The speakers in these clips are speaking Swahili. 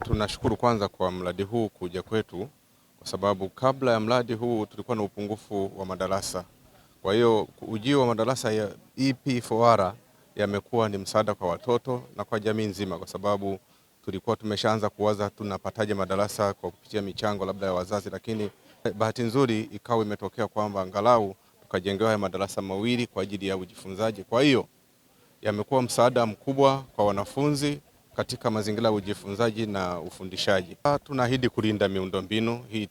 Tunashukuru kwanza kwa mradi huu kuja kwetu, kwa sababu kabla ya mradi huu tulikuwa na upungufu wa madarasa. Kwa hiyo ujio wa madarasa ya EP4R yamekuwa ni msaada kwa watoto na kwa jamii nzima, kwa sababu tulikuwa tumeshaanza kuwaza tunapataje madarasa kwa kupitia michango labda ya wazazi, lakini bahati nzuri ikawa imetokea kwamba angalau tukajengewa haya madarasa mawili kwa ajili ya ujifunzaji. Kwa hiyo yamekuwa msaada mkubwa kwa wanafunzi katika mazingira ya ujifunzaji na ufundishaji. Tunaahidi kulinda miundombinu hii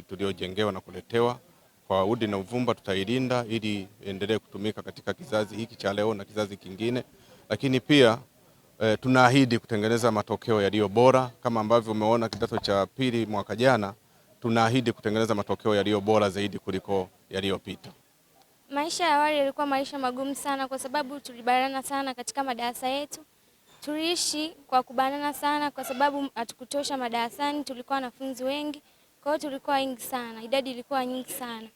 tuliojengewa na kuletewa kwa udi na uvumba, tutailinda ili endelee kutumika katika kizazi hiki cha leo na kizazi kingine, lakini pia tunaahidi kutengeneza matokeo yaliyo bora kama ambavyo umeona kidato cha pili mwaka jana. Tunaahidi kutengeneza matokeo yaliyo bora zaidi kuliko yaliyopita. Maisha ya awali yalikuwa maisha magumu sana, kwa sababu tulibanana sana katika madarasa yetu. Tuliishi kwa kubanana sana, kwa sababu hatukutosha madarasani, tulikuwa wanafunzi wengi, kwa hiyo tulikuwa wengi sana, idadi ilikuwa nyingi sana.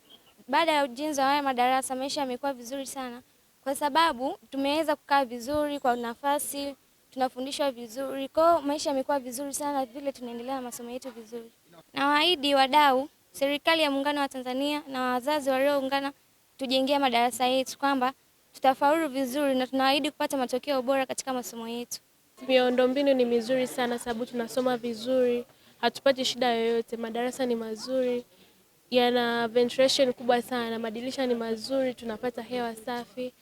Baada ya ujenzi wa haya madarasa, maisha yamekuwa vizuri sana, kwa sababu tumeweza kukaa vizuri kwa nafasi, tunafundishwa vizuri, kwa hiyo maisha yamekuwa vizuri sana, vile tunaendelea na masomo yetu vizuri. Nawaahidi wadau, serikali ya Muungano wa Tanzania na wazazi walioungana tujengea madarasa yetu kwamba tutafaulu vizuri na tunaahidi kupata matokeo bora katika masomo yetu. Miundombinu ni mizuri sana sababu tunasoma vizuri, hatupati shida yoyote. Madarasa ni mazuri, yana ventilation kubwa sana, madirisha ni mazuri, tunapata hewa safi.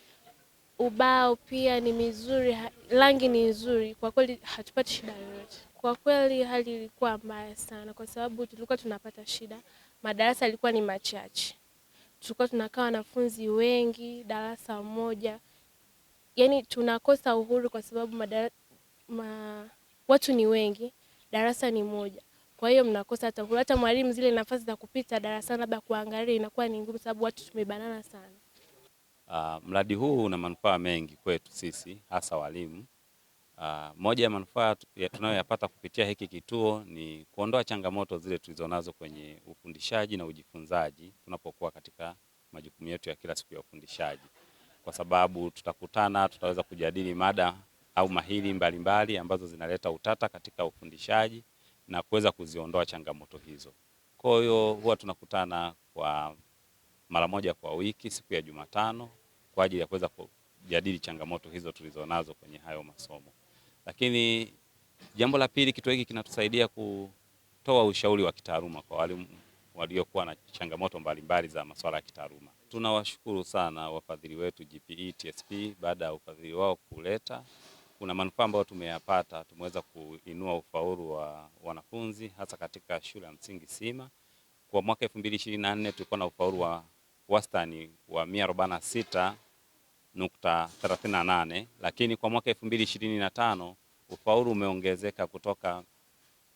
Ubao pia ni mizuri, rangi ni nzuri, kwa kweli hatupati shida yoyote. Kwa kweli hali ilikuwa mbaya sana kwa sababu tulikuwa tunapata shida, madarasa yalikuwa ni machache, tulikuwa tunakaa wanafunzi wengi darasa moja, yaani tunakosa uhuru kwa sababu watu ni wengi, darasa ni moja. Kwa hiyo mnakosa hata uhuru, hata mwalimu zile nafasi za kupita darasani labda kuangalia inakuwa ni ngumu sababu watu tumebanana sana. Mradi huu una manufaa mengi kwetu sisi hasa walimu. Moja ya manufaa tunayoyapata kupitia hiki kituo ni kuondoa changamoto zile tulizonazo kwenye ufundishaji na ujifunzaji tunapokuwa katika majukumu yetu ya kila siku ya ufundishaji, kwa sababu tutakutana, tutaweza kujadili mada au mahili mbalimbali ambazo zinaleta utata katika ufundishaji na kuweza kuziondoa changamoto hizo. Kwa hiyo huwa tunakutana kwa mara moja kwa wiki siku ya Jumatano kwa ajili ya kuweza kujadili changamoto hizo tulizonazo kwenye hayo masomo. Lakini jambo la pili, kituo hiki kinatusaidia kutoa ushauri wa kitaaluma kwa walimu waliokuwa na changamoto mbalimbali za masuala ya kitaaluma. Tunawashukuru sana wafadhili wetu GPE TSP, baada ya ufadhili wao kuleta, kuna manufaa ambayo tumeyapata. Tumeweza kuinua ufaulu wa wanafunzi hasa katika shule ya msingi Sima. Kwa mwaka 2024 tulikuwa na ufaulu wa wastani wa 146.38, lakini kwa mwaka 2025 ufaulu umeongezeka kutoka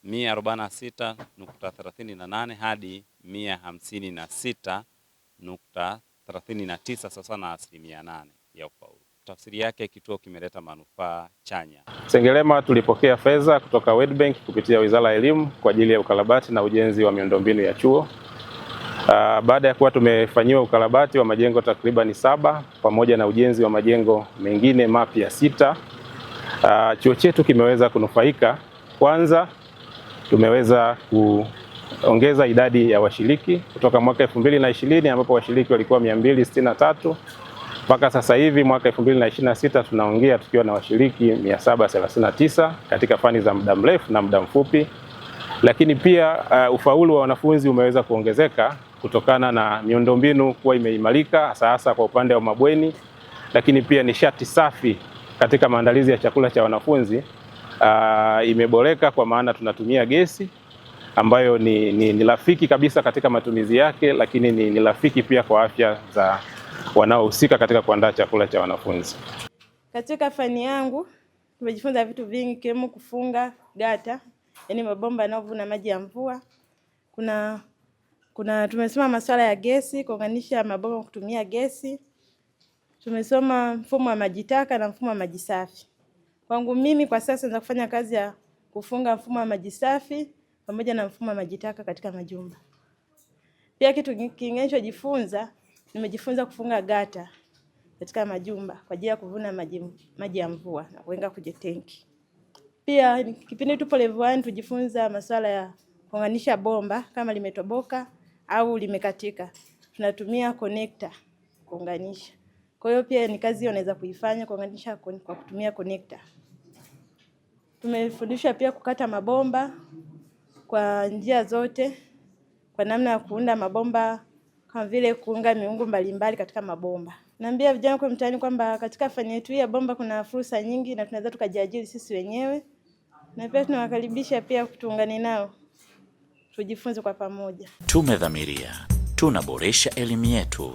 146.38 hadi 156.39, sawa na 8% ya ufaulu. Tafsiri yake kituo kimeleta manufaa chanya. Sengerema tulipokea fedha kutoka World Bank kupitia Wizara ya Elimu kwa ajili ya ukarabati na ujenzi wa miundombinu ya chuo. Baada ya kuwa tumefanyiwa ukarabati wa majengo takribani 7 pamoja na ujenzi wa majengo mengine mapya 6, chuo chetu kimeweza kunufaika. Kwanza tumeweza kuongeza idadi ya washiriki kutoka mwaka 2020 ambapo washiriki walikuwa 263 mpaka sasa hivi mwaka 2026 tunaongea tukiwa na washiriki 739 katika fani za muda mrefu na muda mfupi. Lakini pia ufaulu wa wanafunzi umeweza kuongezeka kutokana na miundombinu kuwa imeimarika hasa hasa kwa upande wa mabweni, lakini pia nishati safi katika maandalizi ya chakula cha wanafunzi imeboreka kwa maana tunatumia gesi ambayo ni rafiki kabisa katika matumizi yake, lakini ni rafiki pia kwa afya za wanaohusika katika kuandaa chakula cha wanafunzi. Katika fani yangu tumejifunza vitu vingi ikiwemo kufunga gata, yani mabomba yanayovuna maji ya mvua. Kuna tumesoma masuala ya gesi, kuunganisha mabomba kutumia gesi. Tumesoma mfumo wa maji taka na mfumo wa maji safi. Kwangu mimi kwa sasa naweza kufanya kazi ya kufunga mfumo wa maji safi pamoja na mfumo wa maji taka katika majumba. Pia kitu kingine nilichojifunza, nimejifunza kufunga gata katika majumba kwa ajili ya kuvuna maji ya mvua na kuweka kwenye tenki. Pia kipindi tupo level 1 tujifunza masuala ya kuunganisha bomba kama limetoboka au limekatika, tunatumia connector kuunganisha. Kwa hiyo pia ni kazi hiyo unaweza kuifanya kuunganisha kwa kutumia connector. Tumefundishwa pia kukata mabomba kwa njia zote, kwa namna ya kuunda mabomba kama vile kuunga miungu mbalimbali katika mabomba. Naambia vijana kwa mtaani kwamba katika fani yetu hii ya bomba kuna fursa nyingi na tunaweza tukajiajiri sisi wenyewe, na pia tunawakaribisha pia tuungane nao tujifunze kwa pamoja. Tumedhamiria tunaboresha elimu yetu.